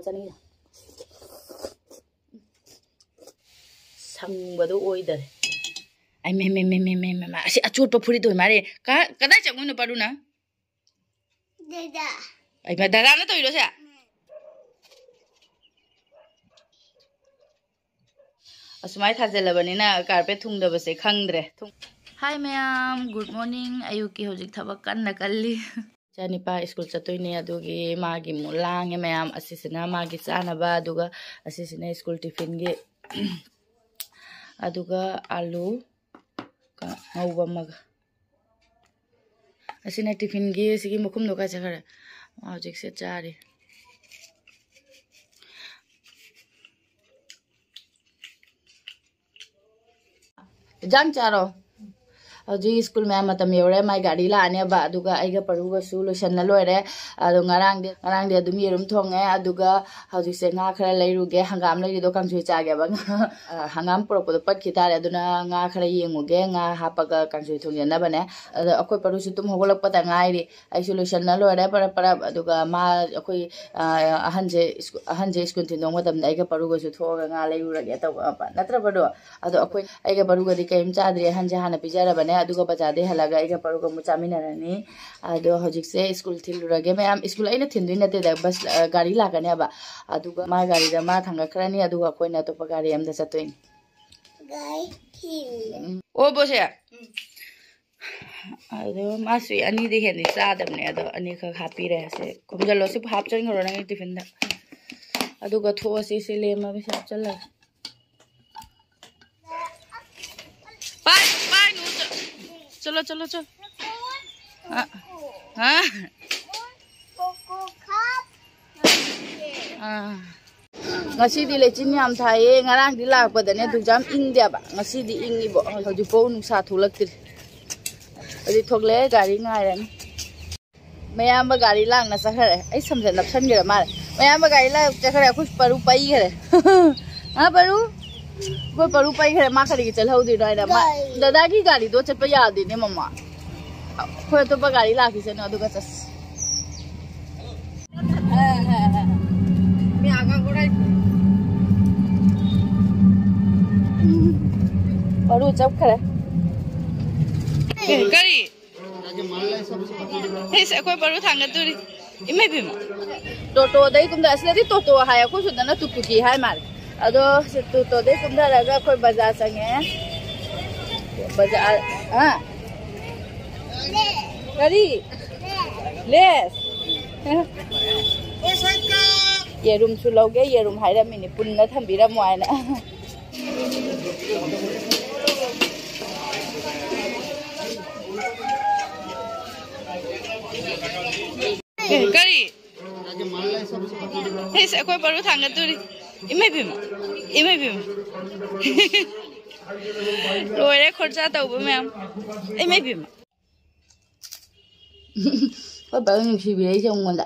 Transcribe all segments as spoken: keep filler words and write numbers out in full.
ꯆꯥꯅꯤꯡꯉꯤꯗ꯫ ꯁꯪꯕꯗꯣ ꯑꯣꯏꯗꯔꯦ꯫ ꯑꯩ ꯃꯦ, ꯃꯦ, ꯃꯦ, ꯃꯦ, ꯃꯦ, ꯃꯦ, ꯃꯦ꯫ ꯑꯁꯤ ꯑꯆꯣꯠꯄ ꯐꯨꯔꯤꯠ ꯑꯣꯏ ꯃꯥꯜꯂꯦ꯫ ꯀ-, ꯀꯗꯥꯏ ꯆꯪꯉꯨꯏꯅꯣ, ꯄꯥꯔꯨꯅ? ꯗꯥꯗꯥ꯫ ꯑꯩ ꯃ-, ꯗꯥꯗꯥꯅ ꯇꯧꯔꯤꯔꯣ ꯁꯦ? ꯑꯁꯨꯃꯥꯏ ꯊꯥꯖꯤꯜꯂꯕꯅꯤꯅ ꯀꯥꯔꯄꯦꯠ ꯊꯨꯡꯗꯕꯁꯦ ꯈꯪꯗ꯭ꯔꯦ꯫ ꯊꯨꯡ-, Hi ꯃꯌꯥꯝ, good morning꯫ ꯑꯌꯨꯛꯀꯤ ꯍꯧꯖꯤꯛ ꯊꯕꯛ ꯀꯟꯅ ꯀꯜꯂꯤ꯫ ꯏꯆꯥꯅꯤꯄꯥ ꯁ꯭ꯀꯨꯜ ꯆꯠꯇꯣꯏꯅꯦ, ꯑꯗꯨꯒꯤ ꯃꯥꯒꯤ ꯑꯃꯨꯛ ꯂꯥꯡꯉꯦ ꯃꯌꯥꯝ꯫ ꯑꯁꯤꯁꯤꯅ ꯃꯥꯒꯤ ꯆꯥꯅꯕ, ꯑꯗꯨꯒ ꯑꯁꯤꯁꯤꯅ ꯁ꯭ꯀꯨꯜ ꯇꯤꯐꯤꯟꯒꯤ꯫ ꯑꯗꯨꯒ ꯑꯥꯂꯨ ꯀ-, ꯉꯧꯕ ꯑꯃꯒ꯫ ꯑꯁꯤꯅ ꯇꯤꯐꯤꯟꯒꯤ, ꯁꯤꯒꯤ ꯃꯈꯨꯝꯗꯣ ꯀꯥꯏ ꯆꯠꯈ꯭ꯔꯦ? ꯃꯥ ꯍꯧꯖꯤꯛꯁꯦ ꯆꯥꯔꯤ꯫ ꯏꯟꯖꯥꯡ ꯆꯥꯔꯣ꯫ ꯍꯧꯖꯤꯛ ꯁ꯭ꯀꯨꯜ ꯃꯌꯥꯝ ꯃꯇꯝ ꯌꯧꯔꯦ, ꯃꯥꯏ ꯒꯥꯔꯤ ꯂꯥꯛꯑꯅꯦꯕ, ꯑꯗꯨꯒ ꯑꯩꯒ ꯄꯔꯨꯒꯁꯨ ꯂꯣꯏꯁꯟꯅ ꯂꯣꯏꯔꯦ꯫ ꯑꯗꯣ ꯉꯔꯥꯡꯗꯤ, ꯉꯔꯥꯡꯗꯤ ꯑꯗꯨꯝ ꯌꯦꯔꯨꯝ ꯊꯣꯡꯉꯦ, ꯑꯗꯨꯒ ꯍꯧꯖꯤꯛꯁꯦ ꯉꯥ ꯈꯔ ꯂꯩꯔꯨꯒꯦ, ꯍꯪꯒꯥꯝ ꯂꯩꯔꯤꯗꯣ ꯀꯥꯡꯁꯣꯏ ꯆꯥꯒꯦꯕ꯫ ꯑ, ꯍꯪꯒꯥꯝ ꯄꯨꯔꯛꯄꯗꯣ ꯄꯠꯈꯤ ꯇꯥꯔꯦ, ꯑꯗꯨꯅ ꯉꯥ ꯈꯔ ꯌꯦꯡꯉꯨꯒꯦ, ꯉꯥ ꯍꯥꯞꯄꯒ ꯀꯥꯡꯁꯣꯏ ꯊꯣꯡꯖꯟꯅꯕꯅꯦ꯫ ꯑꯗꯣ ꯑꯩꯈꯣꯏ ꯄꯔꯨꯁꯨ ꯇꯨꯝ ꯍꯧꯒꯠꯂꯛꯄꯗ ꯉꯥꯏꯔꯤ, ꯑꯩꯁꯨ ꯂꯣꯏꯁꯟꯅ ꯂꯣꯏꯔꯦ ꯄꯔꯞ ꯄꯔꯞ꯫ ꯑꯗꯨꯒ ꯃꯥ, ꯑꯩꯈꯣꯏ, ꯑ, ꯑꯍꯟꯁꯦ ꯁ꯭ꯀꯨ-, ꯑꯍꯟꯁꯦ ꯁ꯭ꯀꯨꯜ ꯊꯤꯟꯗꯣꯛ ꯃꯇꯝꯗ ꯑꯩꯒ ꯄꯔꯨꯒꯁꯨ ꯊꯣꯛꯑꯒ ꯉꯥ ꯂꯩꯔꯨꯔꯒꯦ ꯇꯧꯕ, ꯅꯠꯇ꯭ꯔ ꯄꯔꯨ? ꯑꯗꯣ ꯑꯩꯈꯣꯏ, ꯑꯩꯒ ꯄꯔꯨꯒꯗꯤ ꯀꯔꯤꯝ ꯆꯥꯗ꯭ꯔꯤ, ꯑꯍꯟꯁꯦ ꯍꯥꯟꯅ ꯄꯤꯖꯔꯕꯅꯦ, ꯑꯗꯨꯒ ꯕꯖꯥꯔꯗꯩ ꯍꯜꯂꯒ ꯑꯩꯒ ꯄꯔꯨꯒ ꯑꯃꯨꯛ ꯆꯥꯃꯤꯟꯅꯔꯅꯤ꯫ ꯑꯗꯣ ꯍꯧꯖꯤꯛꯁꯦ ꯁ꯭ꯀꯨꯜ ꯊꯤꯜꯂꯨꯔꯒꯦ ꯃꯌꯥꯝ꯫ ꯁ꯭ꯀꯨꯜ ꯑꯩꯅ ꯊꯤꯟꯗꯣꯏ ꯅꯠꯇꯦꯗ, ꯕꯁ, ꯑ, ꯒꯥꯔꯤ ꯂꯥꯛꯀꯅꯦꯕ꯫ ꯑꯗꯨꯒ ꯃꯥ ꯒꯥꯔꯤꯗ ꯃꯥ ꯊꯥꯡꯒꯠꯈ꯭ꯔꯅꯤ, ꯑꯗꯨꯒ ꯑꯩꯈꯣꯏꯅ ꯑꯇꯣꯞꯄ ꯒꯥꯔꯤ ꯑꯝꯗ ꯆꯠꯇꯣꯏꯅꯤ꯫ ꯒꯥꯔꯤ ꯊꯤꯜꯂꯦ꯫ ꯎꯝ꯫ ꯑꯣ, ꯕꯣꯁꯦ? ꯎꯝ꯫ ꯑꯗꯣ ꯃꯥꯁꯨ ꯑꯅꯤꯗꯤ ꯍꯦꯟꯅ ꯆꯥꯗꯕꯅꯦ, ꯑꯗꯣ ꯑꯅꯤꯈꯛ ꯍꯥꯞꯄꯤꯔꯦ꯫ ꯁꯦ, ꯈꯣꯝꯖꯜꯂꯣ, ꯁꯤ ꯍꯥꯞꯆꯟꯈ꯭ꯔꯣ ꯅꯪꯒꯤ ꯇꯤꯐꯤꯟꯗ꯫ ꯑꯗꯨꯒ ꯊꯣꯛꯑꯁꯤ, ꯁꯤ ꯂꯦꯝꯃꯕꯅꯤ, ꯁꯤ ꯍꯥꯞꯆꯜꯂꯒꯦ꯫ ꯄꯥꯏ, ꯄꯥꯏꯅꯨ, ꯆ-, ꯆꯠꯂꯣ, ꯆꯠꯂꯣ, ꯆꯠꯂꯣ꯫ ꯑ, ꯑ꯫ ꯑ꯫ ꯉꯁꯤꯗꯤ ꯂꯩꯆꯤꯟ ꯌꯥꯝ ꯊꯥꯏꯌꯦ, ꯉꯔꯥꯡꯗꯤ ꯂꯥꯛꯄꯗꯅꯦ ꯑꯗꯨꯛ ꯌꯥꯝ ꯏꯪꯗꯦꯕ, ꯉꯁꯤꯗꯤ ꯏꯪꯉꯤꯕꯣ, ꯍꯧꯖꯤꯛꯐꯥꯎ ꯅꯨꯡꯁꯥ ꯊꯣꯛꯂꯛꯇ꯭ꯔꯤ꯫ ꯍꯧꯖꯤꯛ ꯊꯣꯛꯂꯛꯑꯦ, ꯒꯥꯔꯤ ꯉꯥꯏꯔꯅꯤ꯫ ꯃꯌꯥꯝꯕ ꯒꯥꯔꯤ ꯂꯥꯡꯅ ꯆꯠꯈ꯭ꯔꯦ꯫ ꯑꯩ ꯁꯝꯁꯦ ꯅꯞꯁꯟꯈ꯭ꯔꯦ ꯃꯥꯜꯂꯦ꯫ ꯃꯌꯥꯝꯕ ꯒꯥꯔꯤ ꯂꯥꯡ ꯆꯠꯈ꯭ꯔꯦ꯫ ꯑꯩꯈꯣꯏ ꯄꯔꯨ ꯄꯩꯈ꯭ꯔꯦ꯫ ꯍꯥ, ꯄꯔꯨ? ꯑꯩꯈꯣꯏ ꯄꯔꯨ ꯄꯩꯈ꯭ꯔꯦ꯫ ꯃꯥ ꯀꯔꯤꯒꯤ ꯆꯠꯍꯧꯗ꯭ꯔꯤꯅꯣ ꯍꯥꯏꯅ꯫ ꯃꯥ, ꯒꯥꯔꯤ꯫ ꯗꯗꯥꯒꯤ ꯒꯥꯔꯤꯗꯣ ꯆꯠꯄ ꯌꯥꯗꯦꯅꯦ, ꯃꯃꯥ꯫ ꯑꯩꯈꯣꯏ ꯑꯇꯣꯞꯄ ꯒꯥꯔꯤ ꯂꯥꯛꯈꯤꯁꯅꯨ, ꯑꯗꯨꯒ ꯆꯠꯁꯤ꯫ ꯆꯠꯈ꯭ꯔꯦ꯫ ꯀꯔꯤ? ꯏꯁ, ꯑꯩꯈꯣꯏ ꯕꯥꯔꯨ ꯊꯥꯡꯒꯠꯇꯣꯔꯤ꯫ ꯏꯃꯩ ꯕꯦꯝꯃ꯫ ꯇꯣꯇꯣꯗꯩ ꯀꯨꯝꯊ-, ꯑꯁꯤꯗꯗꯤ ꯇꯣꯇꯣ ꯍꯥꯏ, ꯑꯩꯈꯣꯏ ꯁꯣꯝꯗꯅ ꯇꯨꯛꯇꯨꯀꯤ ꯍꯥꯏ ꯃꯥꯜꯂꯦ꯫ ꯑꯗꯣ ꯁꯤ ꯇꯣꯇꯣꯗꯩ ꯀꯨꯝꯊꯔꯒ ꯑꯩꯈꯣꯏ ꯕꯖꯥꯔ ꯆꯪꯉꯦ꯫ ꯕꯖꯥꯔ, ꯍꯥ? ꯀꯔꯤ? ꯂꯦꯁ? ꯌꯦꯔꯨꯝꯁꯨ ꯂꯧꯒꯦ, ꯌꯦꯔꯨꯝ ꯍꯥꯏꯔꯝꯃꯤꯅꯦ, ꯄꯨꯟꯅ ꯊꯝꯕꯤꯔꯝꯃꯣ ꯍꯥꯏꯅ꯫ ꯀꯔꯤ? ꯏꯁ, ꯑꯩꯈꯣꯏ ꯕꯥꯔꯨ ꯊꯥꯡꯒꯠꯇꯣꯔꯤ꯫ ꯏꯃꯩ ꯕꯦꯝꯃ, ꯏꯃꯩ ꯕꯦꯝꯃ꯫ ꯂꯣꯏꯔꯦ ꯈꯣꯔꯁꯥ ꯇꯧꯕ ꯃꯌꯥꯝ꯫ ꯏꯃꯩ ꯕꯦꯝꯃ꯫ ꯑꯩꯈꯣꯏ ꯕꯥꯔꯨ ꯅꯨꯡꯁꯤꯕꯤꯔꯛꯏꯁꯦ ꯑꯩꯉꯣꯟꯗ꯫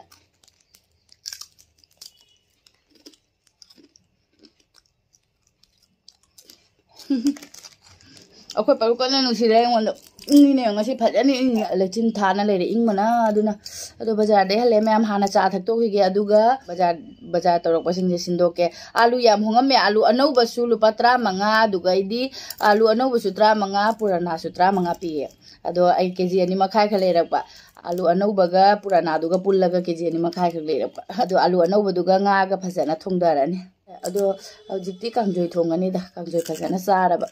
ꯑꯩꯈꯣꯏ ꯄꯔꯨꯛ ꯀꯟꯅ ꯅꯨꯡꯁꯤꯔꯦ ꯑꯩꯉꯣꯟꯗ꯫ ꯏꯪꯉꯤꯅꯦ ꯉꯁꯤ ꯐꯖꯅ ꯏꯪꯉꯤ꯫ ꯂꯩꯆꯤꯟ ꯊꯥꯅ ꯂꯩꯔꯦ ꯏꯪꯕꯅ꯫ ꯑꯗꯨꯅ ꯑꯗꯣ ꯕꯖꯥꯔꯗꯩ ꯍꯜꯂꯦ ꯃꯌꯥꯝ, ꯍꯥꯟꯅ ꯆꯥ ꯊꯛꯇꯣꯛꯈꯤꯒꯦ꯫ ꯑꯗꯨꯒ ꯕꯖꯥꯔ, ꯕꯖꯥꯔ ꯇꯧꯔꯛꯄꯁꯤꯡꯁꯦ ꯁꯤꯟꯗꯣꯛꯀꯦ꯫ ꯑꯥꯂꯨ ꯌꯥꯝ ꯍꯣꯡꯉꯝꯃꯦ꯫ ꯑꯥꯂꯨ ꯑꯅꯧꯕꯁꯨ ꯂꯨꯄꯥ ꯇꯔꯥꯃꯉꯥ, ꯑꯗꯨꯒꯩꯗꯤ ꯑꯥꯂꯨ ꯑꯅꯧꯕꯁꯨ ꯇꯔꯥꯃꯉꯥ, ꯄꯨꯔꯥꯅꯥꯁꯨ ꯇꯔꯥꯃꯉꯥ ꯄꯤꯌꯦ꯫ ꯑꯗꯣ ꯑꯩ ꯀꯦ ꯖꯤ ꯑꯅꯤ ꯃꯈꯥꯏ ꯈꯛ ꯂꯩꯔꯛꯄ꯫ ꯑꯥꯂꯨ ꯑꯅꯧꯕꯒ ꯄꯨꯔꯥꯅꯥꯗꯨꯒ ꯄꯨꯜꯂꯒ ꯀꯦ ꯖꯤ ꯑꯅꯤ ꯃꯈꯥꯏ ꯈꯛ ꯂꯩꯔꯛꯄ꯫ ꯑꯗꯣ ꯑꯥꯂꯨ ꯑꯅꯧꯕꯗꯨꯒ ꯉꯥꯒ ꯐꯖꯅ ꯊꯣꯡꯗꯔꯅꯤ꯫ ꯑꯗꯣ ꯍꯧꯖꯤꯛꯇꯤ ꯀꯥꯡꯁꯣꯏ ꯊꯣꯡꯉꯅꯤꯗ, ꯀꯥꯡꯁꯣꯏ ꯐꯖꯅ ꯆꯥꯔꯕ꯫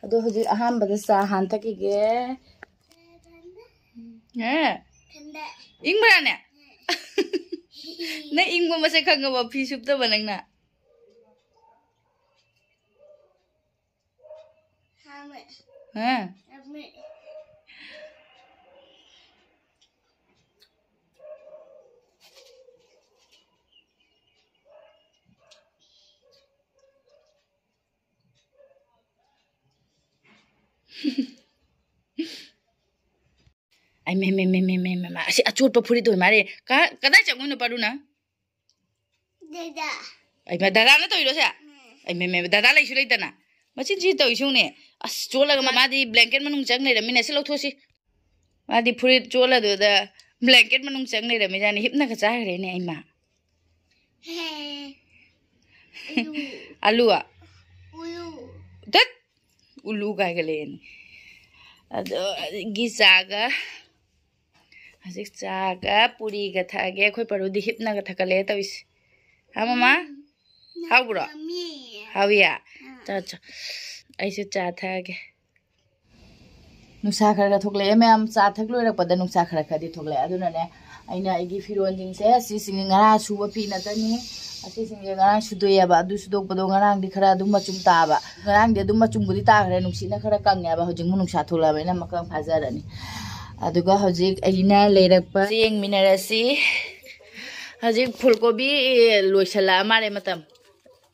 ꯑꯗꯣ ꯍꯧꯖꯤꯛ ꯑꯍꯥꯟꯕꯗ ꯆꯥ ꯍꯥꯟ ꯊꯛꯈꯤꯒꯦ꯫ ꯍꯦ? ꯏꯪꯕ꯭ꯔꯥꯅꯦ? ꯅꯪ ꯏꯪꯕ ꯃꯁꯛ ꯈꯪꯉꯕꯣ? ꯐꯤ ꯁꯨꯞꯇꯕ ꯅꯪꯅ? ꯍꯥ? ꯑꯩ ꯃꯦ, ꯃꯦ, ꯃꯦ, ꯃꯦ, ꯃꯦ, ꯃꯦ, ꯃꯦ, ꯑꯁꯤ ꯑꯆꯣꯠꯄ ꯐꯨꯔꯤꯠꯇꯣ ꯑꯣꯏ ꯃꯥꯜꯂꯦ꯫ ꯀ-, ꯀꯗꯥꯏ ꯆꯪꯉꯨꯏꯅꯣ, ꯄꯥꯔꯨꯅ? ꯗꯥꯗꯥ꯫ ꯑꯩ ꯃ-, ꯗꯥꯗꯥꯅ ꯇꯧꯔꯤꯔꯣ ꯁꯦ? ꯎꯝ꯫ ꯑꯩ ꯃꯦ, ꯃꯦ, ꯗꯥꯗꯥ ꯂꯩꯁꯨ ꯂꯩꯇꯅ꯫ ꯃꯆꯤꯟ ꯊꯤ ꯇꯧꯏꯁꯤ ꯌꯦꯡꯉꯨꯅꯦ꯫ ꯑꯁ, ꯆꯣꯠꯂꯒ ꯃꯥ-, ꯃꯥꯗꯤ blanket ꯃꯅꯨꯡ ꯆꯪ ꯂꯩꯔꯝꯃꯤꯅꯦ꯫ ꯁꯤ ꯂꯧꯊꯣꯛꯁꯤ꯫ ꯃꯥꯗꯤ ꯐꯨꯔꯤꯠ ꯆꯣꯠꯂꯗꯨꯗ blanket ꯃꯅꯨꯡ ꯆꯪ ꯂꯩꯔꯝꯃꯤꯖꯥꯠꯅꯤ꯫ ꯍꯤꯞꯅꯒ ꯆꯥꯈ꯭ꯔꯦꯅꯦ ꯑꯩꯃ꯫ ꯍꯦ꯫ ꯑꯂꯨ꯫ ꯑꯂꯨ? ꯎꯌꯨ꯫ ꯇꯠ! ꯎꯂꯨ ꯀꯥꯏꯒꯠꯂꯛꯑꯦꯅꯦ꯫ ꯑꯗꯣ ꯑꯗꯒꯤ ꯆꯥꯒ, ꯍꯧꯖꯤꯛ ꯆꯥꯒ ꯄꯨꯔꯤꯒ ꯊꯛꯑꯒꯦ꯫ ꯑꯩꯈꯣꯏ ꯄꯔꯨꯗꯤ ꯍꯤꯞꯅꯒ ꯊꯛꯀꯠꯂꯛꯑꯦ ꯇꯧꯔꯤꯁꯦ꯫ ꯍꯥ ꯃꯃꯥ? ꯍꯥꯎꯕ꯭ꯔꯣ? ꯍꯥꯎꯏꯌꯦ? ꯆꯥ, ꯆꯥ꯫ ꯑꯩꯁꯨ ꯆꯥ ꯊꯛꯑꯒꯦ꯫ ꯅꯨꯡꯁꯥ ꯈꯔ ꯈꯔ ꯊꯣꯛꯂꯛꯑꯦ ꯃꯌꯥꯝ꯫ ꯆꯥ ꯊꯛ ꯂꯣꯏꯔꯛꯄꯗ ꯅꯨꯡꯁꯥ ꯈꯔ ꯈꯔꯗꯤ ꯊꯣꯛꯂꯛꯑꯦ꯫ ꯑꯗꯨꯅꯅꯦ, ꯑꯩꯅ ꯑꯩꯒꯤ ꯐꯤꯔꯣꯟꯁꯤꯡꯁꯦ, ꯁꯤꯁꯤꯡꯁꯦ ꯉꯔꯥꯡ ꯁꯨꯕ ꯐꯤ ꯅꯠꯇꯅꯤ꯫ ꯑꯁꯤꯁꯤꯡꯁꯦ ꯉꯔꯥꯡ ꯁꯨꯗꯣꯛꯑꯦꯕ꯫ ꯑꯗꯨ ꯁꯨꯗꯣꯛꯄꯗꯣ ꯉꯔꯥꯡꯗꯤ ꯈꯔ ꯑꯗꯨꯝ ꯃꯆꯨꯝ ꯇꯥꯕ꯫ ꯉꯔꯥꯡꯗꯤ ꯑꯗꯨꯝ ꯃꯆꯨꯝꯕꯨꯗꯤ ꯇꯥꯈ꯭ꯔꯦ, ꯅꯨꯡꯁꯤꯠꯅ ꯈꯔ ꯀꯪꯉꯦꯕ꯫ ꯍꯧꯖꯤꯛ ꯑꯃꯨꯛ ꯅꯨꯡꯁꯥ ꯊꯣꯛꯂꯛꯑꯕꯅꯤꯅ ꯃꯀꯪ ꯐꯥꯖꯔꯅꯤ꯫ ꯑꯗꯨꯒ ꯍꯧꯖꯤꯛ ꯑꯩꯅ ꯂꯩꯔꯛꯄ ꯌꯦꯡꯃꯤꯟꯅꯔꯁꯤ꯫ ꯍꯧꯖꯤꯛ ꯐꯨꯜ ꯀꯣꯕꯤ ꯂꯣꯏꯁꯜꯂꯛꯑ ꯃꯥꯜꯂꯦ ꯃꯇꯝ꯫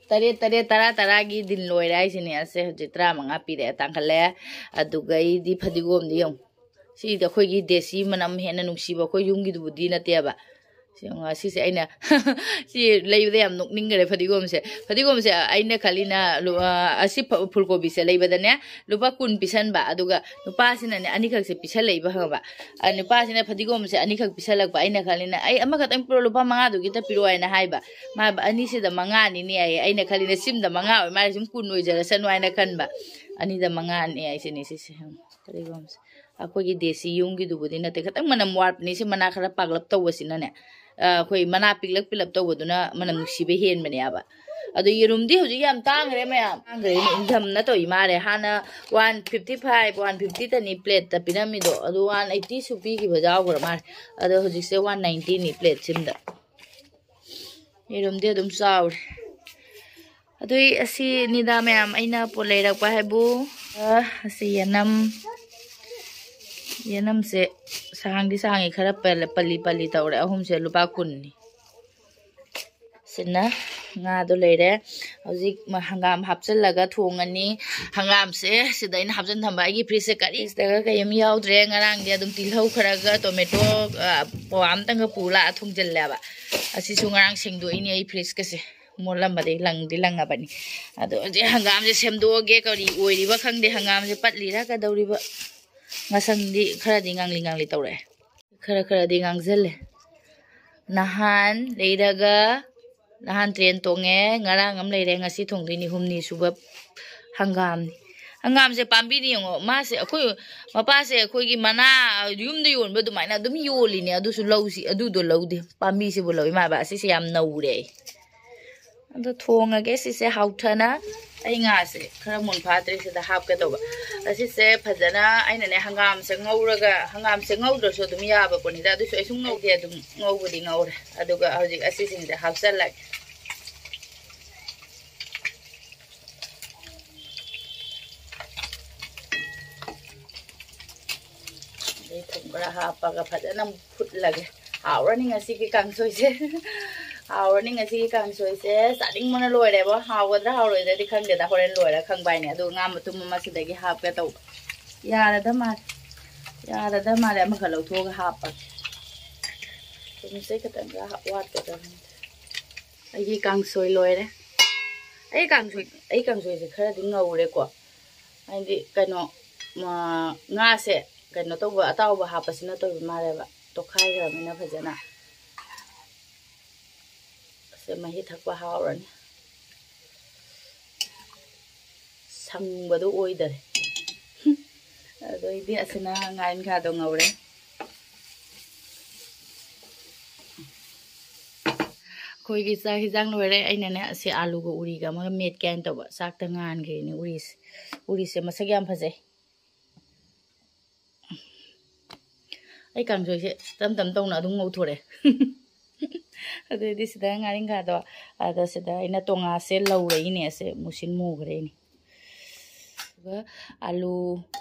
ꯇꯔꯦꯠ, ꯇꯔꯦꯠ, ꯇꯔꯥ, ꯇꯔꯥꯒꯤ ꯗꯤꯟ ꯂꯣꯏꯔꯦ ꯍꯥꯏꯁꯤꯅꯦ꯫ ꯑꯁꯦ ꯍꯧꯖꯤꯛ ꯇꯔꯥꯃꯉꯥ ꯄꯤꯔꯛꯑꯦ, ꯇꯥꯡꯈꯠꯂꯦ꯫ ꯑꯗꯨꯒ ꯑꯩꯗꯤ ꯐꯗꯤꯒꯣꯝꯗꯤ ꯌꯦꯡꯉꯨ꯫ ꯁꯤꯗꯤ ꯑꯩꯈꯣꯏꯒꯤ ꯗꯦꯁꯤ ꯃꯅꯝ ꯍꯦꯟꯅ ꯅꯨꯡꯁꯤꯕ ꯑꯩꯈꯣꯏ ꯌꯨꯝꯒꯤꯗꯨꯕꯨꯗꯤ ꯅꯠꯇꯦꯕ꯫ ꯁꯤ ꯌꯦꯡꯉꯨ, ꯁꯤꯁꯦ ꯑꯩꯅ ꯁꯤ ꯂꯩꯕꯗ ꯌꯥꯝ ꯅꯣꯛꯅꯤꯡꯈꯔꯦ ꯐꯗꯤꯒꯣꯝꯁꯦ꯫ ꯐꯗꯤꯒꯣꯝꯁꯦ ꯑꯩꯅ ꯈꯜꯂꯤꯅ ꯂꯨ-, ꯑ, ꯑꯁꯤ ꯐ-, ꯐꯨꯜ ꯀꯣꯕꯤꯁꯦ ꯂꯩꯕꯗꯅꯦ ꯂꯨꯄꯥ ꯀꯨꯟ ꯄꯤꯁꯟꯕ, ꯑꯗꯨꯒ ꯅꯨꯄꯥꯁꯤꯅꯅꯦ ꯑꯅꯤꯈꯛꯁꯦ ꯄꯤꯁꯜꯂꯛꯏꯕ ꯈꯪꯉꯕ꯫ ꯑ, ꯅꯨꯄꯥꯁꯤꯅ ꯐꯗꯤꯒꯣꯝꯁꯦ ꯑꯅꯤꯈꯛ ꯄꯤꯁꯜꯂꯛꯄ꯫ ꯑꯩꯅ ꯈꯜꯂꯤꯅ, "ꯑꯩ ꯑꯃꯈꯛꯇꯪ ꯄꯤꯔꯣ, ꯂꯨꯄꯥ ꯃꯉꯥꯗꯨꯒꯤꯇ ꯄꯤꯔꯛꯑꯣ" ꯍꯥꯏꯅ ꯍꯥꯏꯕ꯫ ꯃꯥ ꯍꯥꯏꯕ, "ꯑꯅꯤꯁꯤꯗ ꯃꯉꯥꯅꯤꯅꯦ" ꯍꯥꯏꯌꯦ꯫ ꯑꯩꯅ ꯈꯜꯂꯤꯅ ꯁꯤꯝꯗ ꯃꯉꯥ ꯑꯣꯏ ꯃꯥꯜꯂꯦ, ꯁꯨꯝ ꯀꯨꯟ ꯑꯣꯏꯖꯔꯁꯅꯨ ꯍꯥꯏꯅ ꯈꯟꯕ꯫ ꯑꯅꯤꯗ ꯃꯉꯥꯅꯤ ꯍꯥꯏꯁꯤꯅꯦ ꯁꯤꯁꯦ꯫ ꯐꯗꯤꯒꯣꯝꯁꯦ ꯑꯩꯈꯣꯏꯒꯤ ꯗꯦꯁꯤ ꯌꯨꯝꯒꯤꯗꯨꯕꯨꯗꯤ ꯅꯠꯇꯦ, ꯈꯤꯇꯪ ꯃꯅꯝ ꯋꯥꯠꯄꯅꯤ꯫ ꯁꯤ ꯃꯅꯥ ꯈꯔ ꯄꯥꯛꯂꯞ ꯇꯧꯕꯁꯤꯅꯅꯦ, ꯑ, ꯑꯩꯈꯣꯏ ꯃꯅꯥ ꯄꯤꯛꯂꯞ ꯄꯤꯛꯂꯞ ꯇꯧꯕꯗꯨꯅ ꯃꯅꯝ ꯅꯨꯡꯁꯤꯕ ꯍꯦꯟꯕꯅꯦꯕ꯫ ꯑꯗꯣ ꯌꯦꯔꯨꯝꯗꯤ ꯍꯧꯖꯤꯛ ꯌꯥꯝ ꯇꯥꯡꯈ꯭ꯔꯦ ꯃꯌꯥꯝ, ꯇꯥꯡꯈ꯭ꯔꯦ꯫ ꯏꯟꯊꯝꯅ ꯇꯧꯏ ꯃꯥꯜꯂꯦ꯫ ꯍꯥꯟꯅ ꯋꯥꯟ ꯐꯤꯐꯇꯤ ꯐꯥꯏꯚ, ꯋꯥꯟ ꯐꯤꯐꯇꯤꯗꯅꯤ ꯄ꯭ꯂꯦꯠꯇ ꯄꯤꯔꯝꯃꯤꯗꯣ, ꯑꯗꯨ ꯋꯥꯟ ꯑꯩꯠꯇꯤꯁꯨ ꯄꯤꯈꯤꯕ ꯌꯥꯎꯈ꯭ꯔ ꯃꯥꯜꯂꯦ꯫ ꯑꯗꯣ ꯍꯧꯖꯤꯛꯁꯦ ꯋꯥꯟ ꯅꯥꯏꯟꯇꯤꯅꯤ ꯄ꯭ꯂꯦꯠꯁꯤꯃꯗ꯫ ꯌꯦꯔꯨꯝꯗꯤ ꯑꯗꯨꯝ ꯆꯥꯎꯔꯦ꯫ ꯑꯗꯨꯏ ꯑꯁꯤꯅꯤꯗ ꯃꯌꯥꯝ ꯑꯩꯅ ꯄꯣꯠ ꯂꯩꯔꯛꯄ ꯍꯥꯏꯕꯨ꯫ ꯑ, ꯑꯁꯤ ꯌꯦꯅꯝ, ꯌꯦꯅꯝꯁꯦ ꯁꯥꯡꯗꯤ ꯁꯥꯡꯉꯤ, ꯈꯔ ꯄꯜ-, ꯄꯜꯂꯤ ꯄꯜꯂꯤ ꯇꯧꯔꯦ꯫ ꯑꯍꯨꯝꯁꯦ ꯂꯨꯄꯥ ꯀꯨꯟꯅꯤ꯫ ꯁꯤꯅ ꯉꯥꯗꯣ ꯂꯩꯔꯦ꯫ ꯍꯧꯖꯤꯛ ꯃ-, ꯍꯪꯒꯥꯝ ꯍꯥꯞꯆꯤꯜꯂꯒ ꯊꯣꯡꯉꯅꯤ꯫ ꯍꯪꯒꯥꯝꯁꯦ ꯁꯤꯗ ꯑꯩꯅ ꯍꯥꯞꯆꯤꯟ ꯊꯝꯕ꯫ ꯑꯩꯒꯤ ꯐ꯭ꯔꯤꯖꯁꯦ ꯀꯔꯤꯁꯤꯗꯒ ꯀꯔꯤꯝ ꯌꯥꯎꯗ꯭ꯔꯦ꯫ ꯉꯔꯥꯡꯗꯤ ꯑꯗꯨꯝ ꯇꯤꯜꯍꯧ ꯈꯔꯒ ꯇꯣꯃꯦꯇꯣ, ꯑ, ꯄꯋꯥ ꯑꯃꯇꯪꯒ ꯄꯨ ꯂꯥꯛꯑ ꯊꯣꯡꯖꯤꯜꯂꯦꯕ꯫ ꯑꯁꯤꯁꯨ ꯉꯔꯥꯡ ꯁꯦꯡꯗꯣꯛꯏꯅꯦ ꯑꯩ ꯐ꯭ꯔꯤꯖꯀꯁꯦ꯫ ꯃꯣꯠꯂꯝꯕꯗꯒꯤ ꯂꯪꯗꯤ ꯂꯪꯉꯕꯅꯤ꯫ ꯑꯗꯣ ꯍꯧꯖꯤꯛ ꯍꯪꯒꯥꯝꯁꯦ ꯁꯦꯝꯗꯣꯛꯑꯒꯦ꯫ ꯀꯔꯤ ꯑꯣꯏꯔꯤꯕ ꯈꯪꯗꯦ꯫ ꯍꯪꯒꯥꯝꯁꯦ ꯄꯠꯂꯤꯔꯥ ꯀꯩꯗꯧꯔꯤꯕ? ꯉꯁꯪꯗꯤ ꯈꯔꯗꯤ ꯉꯥꯡꯂꯤ ꯉꯥꯡꯂꯤ ꯇꯧꯔꯛꯑꯦ꯫ ꯈꯔ ꯈꯔꯗꯤ ꯉꯥꯡꯁꯤꯜꯂꯦ꯫ ꯅꯍꯥꯟ ꯂꯩꯔꯒ, ꯅꯍꯥꯟ ꯇ꯭ꯔꯦꯟ ꯇꯣꯡꯉꯦ, ꯉꯔꯥꯡ ꯑꯃ ꯂꯩꯔꯦ, ꯉꯁꯤ ꯊꯣꯡꯗꯣꯏꯅꯤ꯫ ꯍꯨꯝꯅꯤ ꯁꯨꯕ ꯍꯪꯒꯥꯝꯅꯤ꯫ ꯍꯪꯒꯥꯝꯁꯦ ꯄꯥꯝꯕꯤꯅꯤ ꯌꯦꯡꯉꯣ, ꯃꯥꯁꯦ ꯑꯩꯈꯣꯏ ꯃꯄꯥꯁꯦ ꯑꯩꯈꯣꯏꯒꯤ ꯃꯅꯥ ꯌꯨꯝꯗ ꯌꯣꯟꯕ ꯑꯗꯨꯃꯥꯏꯅ ꯑꯗꯨꯝ ꯌꯣꯜꯂꯤꯅꯦ꯫ ꯑꯗꯨꯁꯨ ꯂꯧꯁꯤ, ꯑꯗꯨꯗꯣ ꯂꯧꯗꯦ, ꯄꯥꯝꯕꯤꯁꯤꯕꯨ ꯂꯧꯏ꯫ ꯃꯥꯕ ꯑꯁꯤꯁꯦ ꯌꯥꯝ ꯅꯧꯔꯦ ꯑꯩ꯫ ꯑꯗꯣ ꯊꯣꯡꯉꯒꯦ ꯁꯤꯁꯦ ꯍꯥꯎꯊꯅ꯫ ꯑꯩ ꯉꯥꯁꯦ ꯈꯔ ꯃꯨꯟ ꯐꯥꯠꯇ꯭ꯔꯤ, ꯁꯤꯗ ꯍꯥꯞꯀꯦ ꯇꯧꯕ꯫ ꯑꯁꯤꯁꯦ ꯐꯖꯅ ꯑꯩꯅꯅꯦ ꯍꯪꯒꯥꯝꯁꯦ ꯉꯧꯔꯒ, ꯍꯪꯒꯥꯝꯁꯦ ꯉꯧꯗ꯭ꯔꯁꯨ ꯑꯗꯨꯝ ꯌꯥꯕ ꯄꯣꯠꯅꯤꯗ, ꯑꯗꯨꯁꯨ ꯑꯩ ꯁꯨꯝ ꯉꯧꯗꯦ, ꯑꯗꯨꯝ ꯉꯧꯕꯗꯤ ꯉꯧꯔꯦ꯫ ꯑꯗꯨꯒ ꯍꯧꯖꯤꯛ ꯑꯁꯤꯁꯤꯡꯁꯦ ꯍꯥꯞꯆꯜꯂꯒꯦ꯫ ꯑꯗꯩ ꯊꯨꯝ ꯈꯔ ꯍꯥꯞꯄꯒ ꯐꯖꯅ ꯐꯨꯠꯂꯒꯦ꯫ ꯍꯥꯎꯔꯅꯤ ꯉꯁꯤꯒꯤ ꯀꯥꯡꯁꯣꯏꯁꯦ꯫ ꯍꯥꯎꯔꯅꯤ ꯉꯁꯤꯒꯤ ꯀꯥꯡꯁꯣꯏꯁꯦ꯫ ꯆꯥꯅꯤꯡꯕꯅ ꯂꯣꯏꯔꯦꯕꯣ꯫ ꯍꯥꯎꯒꯗ꯭ꯔꯥ ꯍꯥꯎꯔꯣꯏꯗ꯭ꯔꯗꯤ ꯈꯪꯗꯦꯗ, ꯍꯣꯔꯦꯟ ꯂꯣꯏꯔ ꯈꯪꯕ ꯍꯥꯏꯅꯦ꯫ ꯑꯗꯨ ꯉꯥ ꯃꯇꯨꯝ ꯑꯃ ꯁꯤꯗꯒꯤ ꯍꯥꯞꯀꯦ ꯇꯧꯕ꯫ ꯌꯥꯔꯗ ꯃꯥꯜꯂꯦ, ꯌꯥꯔꯗ ꯃꯥꯜꯂꯦ꯫ ꯑꯃꯈꯛ ꯂꯧꯊꯣꯛꯑꯒ ꯍꯥꯞꯄꯒꯦ꯫ ꯊꯨꯝꯁꯦ ꯈꯤꯇꯪꯒ ꯋꯥꯠꯀꯗ꯭ꯔꯥ ꯈꯪꯗꯦ꯫ ꯑꯩꯒꯤ ꯀꯥꯡꯁꯣꯏ ꯂꯣꯏꯔꯦ꯫ ꯑꯩ ꯀꯥꯡꯁꯣꯏ, ꯑꯩ ꯀꯥꯡꯁꯣꯏꯁꯦ ꯈꯔꯗꯤ ꯉꯧꯔꯦꯀꯣ꯫ ꯍꯥꯏꯗꯤ ꯀꯩꯅꯣ, ꯃ-, ꯉꯥꯁꯦ ꯀꯩꯅꯣ ꯇꯧꯕ, ꯑꯇꯥꯎꯕ ꯍꯥꯞꯄꯁꯤ ꯅꯠꯇꯕ ꯃꯥꯜꯂꯦꯕ꯫ ꯇꯣꯠꯈꯥꯏꯈ꯭ꯔꯕꯅꯤꯅ ꯐꯖꯅ꯫ ꯑꯁꯦ ꯃꯍꯤ ꯊꯛꯄ ꯍꯥꯎꯔꯅꯤ꯫ ꯁꯪꯕꯗꯣ ꯑꯣꯏꯗꯔꯦ꯫ ꯑꯗꯩꯗꯤ ꯑꯁꯤꯅ ꯉꯥꯔꯤꯟꯈꯥꯗꯣ ꯉꯧꯔꯦ꯫ ꯑꯩꯈꯣꯏꯒꯤ ꯆꯥꯛ ꯍꯤꯟꯖꯥꯡ ꯂꯣꯏꯔꯦ꯫ ꯑꯩꯅꯅꯦ ꯑꯁꯤ ꯑꯥꯂꯨꯒ ꯎꯔꯤꯒ ꯑꯃꯒ ꯃꯦꯠꯀꯦ ꯍꯥꯏꯅ ꯇꯧꯕ꯫ ꯆꯥꯛꯇ ꯉꯥꯟꯈ꯭ꯔꯤꯅꯦ ꯎꯔꯤꯁꯦ꯫ ꯎꯔꯤꯁꯦ ꯃꯁꯛ ꯌꯥꯝ ꯐꯖꯩ꯫ ꯑꯩ ꯀꯥꯡꯁꯣꯏꯁꯦ ꯇꯞ ꯇꯞ ꯇꯧꯅ ꯑꯗꯨꯝ ꯉꯧꯊꯣꯔꯛꯑꯦ꯫ ꯑꯗꯨꯗꯤ ꯁꯤꯗ ꯉꯥꯔꯤꯟꯈꯥꯗꯣ, ꯑꯗ ꯁꯤꯗ ꯑꯩꯅ ꯇꯣꯉꯥꯁꯦ ꯂꯧꯔꯛꯏꯅꯦ, ꯑꯁꯦ ꯃꯨꯁꯤꯟ ꯃꯨꯈ꯭ꯔꯦꯅꯦ꯫ ꯑꯗꯨꯒ ꯑꯂꯨ,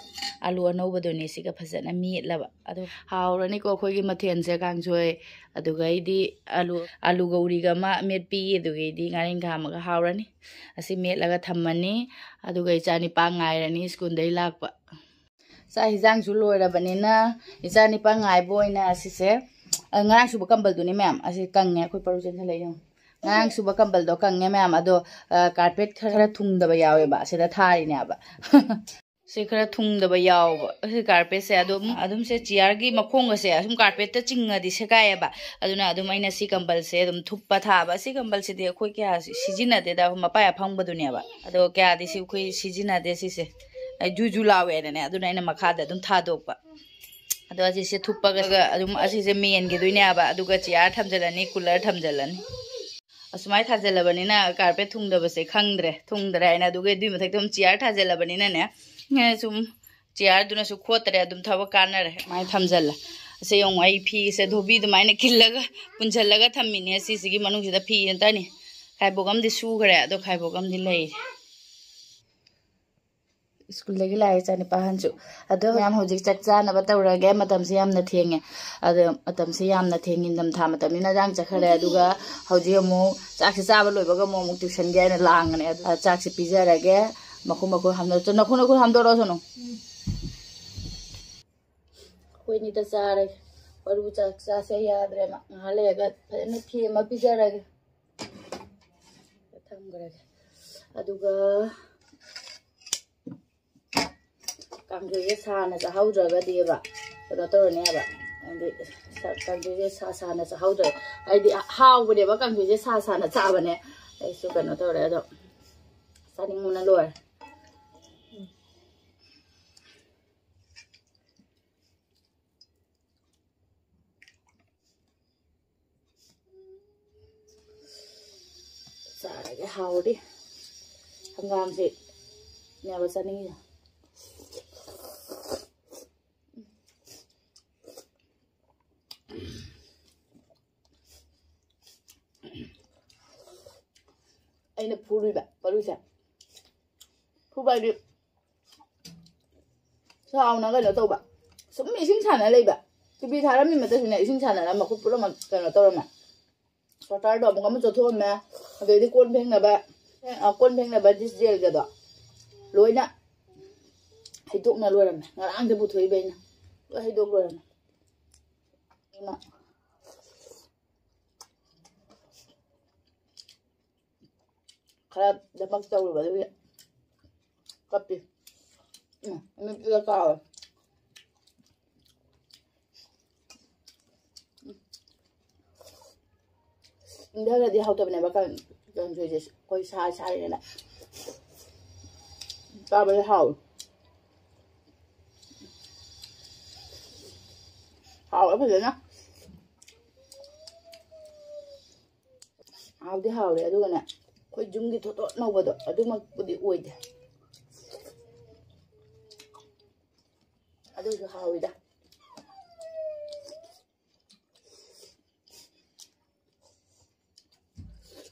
ꯑꯂꯨ ꯑꯅꯧꯕꯗꯨꯅꯦ ꯁꯤꯒ ꯐꯖꯅ ꯃꯦꯠꯂꯕ꯫ ꯑꯗꯨ ꯍꯥꯎꯔꯅꯤꯀꯣ ꯑꯩꯈꯣꯏꯒꯤ ꯃꯊꯦꯜꯁꯦ, ꯀꯥꯡꯁꯣꯏ, ꯑꯗꯨꯒ ꯑꯩꯗꯤ ꯑꯂꯨ, ꯑꯂꯨꯒ ꯎꯔꯤꯒ ꯑꯃ ꯃꯦꯠꯄꯤ, ꯑꯗꯨꯒꯩꯗꯤ ꯉꯥꯔꯤꯟꯈꯥ ꯑꯃꯒ ꯍꯥꯎꯔꯅꯤ꯫ ꯑꯁꯤ ꯃꯦꯠꯂꯒ ꯊꯝꯃꯅꯤ꯫ ꯑꯗꯨꯒ ꯏꯆꯥ ꯅꯤꯄꯥ ꯉꯥꯏꯔꯅꯤ ꯁ꯭ꯀꯨꯜꯗꯩ ꯂꯥꯛꯄ꯫ ꯆꯥꯛ ꯍꯤꯟꯖꯥꯡꯁꯨ ꯂꯣꯏꯔꯕꯅꯤꯅ ꯏꯆꯥ ꯅꯤꯄꯥ ꯉꯥꯏꯕ ꯑꯣꯏꯅ ꯑꯁꯤꯁꯦ, ꯑ, ꯉꯔꯥꯡ ꯁꯨꯕ ꯀꯝꯕꯜꯗꯨꯅꯤ ꯃꯌꯥꯝ꯫ ꯑꯁꯤ ꯀꯪꯉꯦ, ꯑꯩꯈꯣꯏ ꯄꯔꯨ ꯆꯦꯟꯁꯤꯜꯂꯛꯑꯦ ꯌꯦꯡꯉꯨ꯫ ꯉꯔꯥꯡ ꯁꯨꯕ ꯀꯝꯕꯜꯗꯣ ꯀꯪꯉꯦ ꯃꯌꯥꯝ꯫ ꯑꯗꯣ, ꯑ, ꯀꯥꯔꯄꯦꯠ ꯈꯔ, ꯈꯔ ꯊꯨꯡꯗꯕ ꯌꯥꯎꯋꯦꯕ, ꯑꯁꯤꯗ ꯊꯥꯔꯤꯅꯦꯕ꯫ ꯁꯤ ꯈꯔ ꯊꯨꯡꯗꯕ ꯌꯥꯎꯕ꯫ ꯑꯁꯤ ꯀꯥꯔꯄꯦꯠꯁꯦ ꯑꯗꯨꯝ, ꯑꯗꯨꯝ ꯁꯦ ꯆꯤꯌꯔꯒꯤ ꯃꯈꯣꯡꯒꯁꯦ ꯑꯁꯨꯝ ꯀꯥꯔꯄꯦꯠꯇ ꯆꯤꯡꯉꯗꯤ ꯁꯦꯒꯥꯏꯌꯦꯕ꯫ ꯑꯗꯨꯅ ꯑꯗꯨꯝ ꯑꯩꯅ ꯁꯤ ꯀꯝꯕꯜꯁꯦ ꯑꯗꯨꯝ ꯊꯨꯞꯄ ꯊꯥꯕ꯫ ꯁꯤ ꯀꯝꯕꯜꯁꯤꯗꯤ ꯑꯩꯈꯣꯏ ꯀꯌꯥ ꯁꯤ-, ꯁꯤꯖꯤꯟꯅꯗꯦꯗ, ꯃꯄꯥꯏ ꯑꯐꯪꯕꯗꯨꯅꯦꯕ꯫ ꯑꯗꯣ ꯀꯌꯥꯗꯤ ꯁꯤ ꯑꯩꯈꯣꯏ ꯁꯤꯖꯤꯟꯅꯗꯦ ꯁꯤꯁꯦ꯫ ꯑꯩ ꯖꯨ ꯖꯨ ꯂꯥꯎꯋꯦꯅꯅꯦ, ꯑꯗꯨꯅ ꯑꯩꯅ ꯃꯈꯥꯗ ꯑꯗꯨꯝ ꯊꯥꯗꯣꯛꯄ꯫ ꯑꯗꯣ ꯑꯁꯤꯁꯦ ꯊꯨꯞꯄꯒ ꯑꯗꯨꯝ ꯑꯁꯤꯁꯦ ꯃꯦꯟꯈꯤꯗꯣꯏꯅꯦ ꯍꯥꯏꯕ, ꯑꯗꯨꯒ ꯆꯤꯌꯥꯔ ꯊꯝꯖꯤꯜꯂꯅꯤ, ꯀꯨꯂꯔ ꯊꯝꯖꯤꯜꯂꯅꯤ꯫ ꯑꯁꯨꯃꯥꯏꯅ ꯊꯥꯖꯤꯜꯂꯕꯅꯤꯅ ꯀꯥꯔꯄꯦꯠ ꯊꯨꯡꯗꯕꯁꯦ ꯈꯪꯗ꯭ꯔꯦ, ꯊꯨꯡꯗ꯭ꯔꯦ ꯍꯥꯏꯅ꯫ ꯑꯗꯨꯒ ꯑꯗꯨꯏ ꯃꯊꯛꯇ ꯑꯗꯨꯝ ꯆꯤꯌꯥꯔ ꯊꯥꯖꯤꯜꯂꯕꯅꯤꯅꯅꯦ, ꯁꯨꯝ ꯆꯤꯌꯥꯔꯗꯨꯅꯁꯨ ꯈꯣꯠꯇ꯭ꯔꯦ, ꯑꯗꯨꯝ ꯊꯕꯛ ꯀꯥꯟꯅꯔꯦ꯫ ꯁꯨꯃꯥꯏꯅ ꯊꯝꯖꯤꯜꯂ꯫ ꯑꯁꯤ ꯌꯦꯡꯉꯨ, ꯑꯩ ꯐꯤꯁꯦ ꯙꯣꯕꯤ ꯑꯗꯨꯃꯥꯏꯅ ꯈꯤꯜꯂꯒ ꯄꯨꯟꯁꯤꯜꯂꯒ ꯊꯝꯃꯤꯅꯦ꯫ ꯁꯤꯁꯤꯒꯤ ꯃꯅꯨꯡꯁꯤꯗ ꯐꯤ ꯅꯠꯇꯅꯤ꯫ ꯈꯥꯏꯕꯣꯛ ꯑꯃꯗꯤ ꯁꯨꯈ꯭ꯔꯦ, ꯑꯗꯣ ꯈꯥꯏꯕꯣꯛ ꯑꯃꯗꯤ ꯂꯩꯔꯤ꯫ ꯁ꯭ꯀꯨꯜꯗꯒꯤ ꯂꯥꯛꯑꯦ ꯏꯆꯥꯅꯨꯄꯥ ꯑꯍꯟꯁꯨ꯫ ꯑꯗꯣ ꯃꯌꯥꯝ ꯍꯧꯖꯤꯛ ꯆꯥꯛ ꯆꯥꯅꯕ ꯇꯧꯔꯒꯦ꯫ ꯃꯇꯝꯁꯦ ꯌꯥꯝꯅ ꯊꯦꯡꯉꯦ꯫ ꯑꯗꯣ ꯃꯇꯝꯁꯦ ꯌꯥꯝꯅ ꯊꯦꯡꯉꯦ, ꯅꯤꯡꯊꯝꯊꯥ ꯃꯇꯝꯅꯤꯅ ꯏꯟꯖꯥꯡ ꯆꯠꯈ꯭ꯔꯦ꯫ ꯑꯗꯨꯒ ꯍꯧꯖꯤꯛ ꯑꯃꯨꯛ ꯆꯥꯛꯁꯦ ꯆꯥꯕ ꯂꯣꯏꯕꯒ ꯑꯃꯨꯛ, ꯑꯃꯨꯛ ꯇ꯭ꯌꯨꯁꯟꯒꯤ ꯍꯥꯏꯅ ꯂꯥꯡꯉꯅꯤ꯫ ꯑꯗꯨ ꯆꯥꯛꯁꯦ ꯄꯤꯖꯔꯒꯦ꯫ ꯃꯈꯨ ꯃꯈꯨ ꯍꯥꯝꯗꯣꯛ-, ꯅꯈꯨ ꯅꯈꯨ ꯍꯥꯝꯗꯣꯔꯛꯑꯣ ꯁꯅꯨ꯫ ꯑꯩꯈꯣꯏ ꯑꯅꯤꯗ ꯆꯥꯔꯒꯦ꯫ ꯃꯔꯨ ꯆꯥꯛ ꯆꯥꯁꯦ ꯌꯥꯗ꯭ꯔꯦ꯫ ꯃꯥ ꯉꯥꯏꯍꯥꯛ ꯂꯩꯔꯒ ꯐꯖꯅ ꯊꯦꯝꯃ ꯄꯤꯖꯔꯒꯦ꯫ ꯊꯝꯈ꯭ꯔꯒꯦ꯫ ꯑꯗꯨꯒ ꯀꯥꯡꯁꯣꯏꯁꯦ ꯁꯥꯅ ꯆꯥꯍꯧꯗ꯭ꯔꯒꯗꯤꯕ ꯀꯩꯅꯣ ꯇꯧꯔꯅꯦꯕ꯫ ꯍꯥꯏꯗꯤ ꯁ-, ꯀꯥꯡꯁꯣꯏꯁꯦ ꯁꯥ ꯁꯥꯅ ꯆꯥꯍꯧꯗ꯭ꯔꯒ, ꯍꯥꯏꯗꯤ ꯍꯥꯎꯕꯅꯦꯕ, ꯀꯥꯡꯁꯣꯏꯁꯦ ꯁꯥ ꯁꯥꯅ ꯆꯥꯕꯅꯦ꯫ ꯑꯩꯁꯨ ꯀꯩꯅꯣ ꯇꯧꯔꯦ, ꯑꯗꯣ ꯆꯥꯅꯤꯡꯕꯅ ꯂꯣꯏꯔꯦ꯫ ꯆꯥꯔꯒꯦ, ꯍꯥꯎꯔꯗꯤ꯫ ꯍꯪꯒꯥꯝꯁꯦ ꯅꯦꯕ ꯆꯥꯅꯤꯡꯉꯤꯁꯦ꯫ ꯑꯩꯅ ꯐꯨꯔꯤꯕ ꯃꯔꯨꯁꯦ꯫ ꯐꯨꯕ ꯍꯥꯏꯗꯤ ꯆꯥꯎꯅ ꯀꯩꯅꯣ ꯇꯧꯕ꯫ ꯁꯨꯝ ꯏꯁꯤꯡ ꯁꯥꯟꯅ ꯂꯩꯕ꯫ ꯇꯤꯚꯤ ꯊꯥꯔꯝꯃꯤ ꯃꯇꯝꯁꯤꯅ ꯏꯁꯤꯡ ꯁꯥꯟꯅꯔ ꯃꯈꯨꯠ ꯄꯨꯂꯞ ꯀꯩꯅꯣ ꯇꯧꯔꯝꯃꯦ꯫ ꯁꯣꯇꯥꯔꯗꯣ ꯑꯃꯨꯛ ꯑꯃ ꯆꯣꯠꯊꯣꯛꯑꯝꯃꯦ꯫ ꯑꯗꯩꯗꯤ ꯀꯣꯟ ꯐꯦꯡꯅꯕ, ꯑ, ꯀꯣꯟ ꯐꯦꯡꯅꯕ ꯗꯤꯁ ꯖꯦꯜꯒꯗꯣ ꯂꯣꯏꯅ ꯍꯩꯗꯣꯛꯅ ꯂꯣꯏꯔꯝꯃꯦ꯫ ꯉꯔꯥꯡꯗ ꯄꯨꯊꯣꯛꯏꯕ ꯑꯩꯅ꯫ ꯂꯣꯏ ꯍꯩꯗꯣꯛ ꯂꯣꯏꯔꯝꯃꯦ꯫ ꯑꯗꯨꯅ ꯈꯔ ꯗꯃꯛ ꯇꯧꯔꯨꯕ ꯑꯗꯨꯒꯤ ꯀꯞꯄꯤ꯫ ꯎꯝ, ꯃꯤꯠꯁꯤꯗ ꯀꯥꯎꯔꯦ꯫ ꯏꯪꯊꯔꯗꯤ ꯍꯥꯎꯇꯕꯅꯦꯕ ꯀꯥꯡ-, ꯀꯥꯡꯁꯣꯏꯁꯦ꯫ ꯑꯩꯈꯣꯏ ꯁꯥ ꯁꯥꯔꯤꯉꯩꯗ ꯆꯥꯕꯗꯤ ꯍꯥꯎꯋꯤ꯫ ꯍꯥꯎꯋꯦ ꯐꯖꯅ꯫ ꯍꯥꯎꯗꯤ ꯍꯥꯎꯔꯦ, ꯑꯗꯨꯒꯅꯦ, ꯑꯩꯈꯣꯏ ꯌꯨꯝꯒꯤ ꯊꯣꯠ ꯊꯣꯠ ꯅꯧꯕꯗꯣ ꯑꯗꯨꯃꯛꯄꯨꯗꯤ ꯑꯣꯏꯗꯦ꯫ ꯑꯗꯨꯁꯨ ꯍꯥꯎꯋꯤꯗ꯫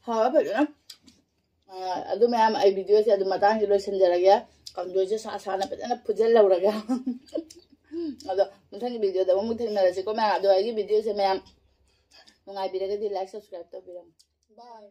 ꯍꯥꯎꯋꯦ ꯐꯖꯅ꯫ ꯑꯥ, ꯑꯗꯨ ꯃꯌꯥꯝ, ꯑꯩ ꯚꯤꯗꯤꯑꯣꯁꯦ ꯑꯗꯨꯝ ꯃꯇꯥꯡꯁꯤ ꯂꯣꯏꯁꯤꯟꯖꯔꯒꯦ꯫ ꯀꯥꯡꯁꯣꯏꯁꯦ ꯁꯥ ꯁꯥꯅ ꯐꯖꯅ ꯐꯨꯖꯤꯜꯍꯧꯔꯒ꯫ ꯑꯗꯣ ꯃꯊꯪꯒꯤ ꯚꯤꯗꯤꯑꯣꯗ ꯑꯃꯨꯛ ꯊꯦꯡꯅꯔꯁꯤꯀꯣ ꯃꯌꯥꯝ꯫ ꯑꯗꯣ ꯑꯩꯒꯤ ꯚꯤꯗꯤꯑꯣꯁꯦ ꯃꯌꯥꯝ ꯅꯨꯡꯉꯥꯏꯕꯤꯔꯒꯗꯤ like, subscribe ꯇꯧꯕꯤꯔꯝꯃꯣ꯫ Bye꯫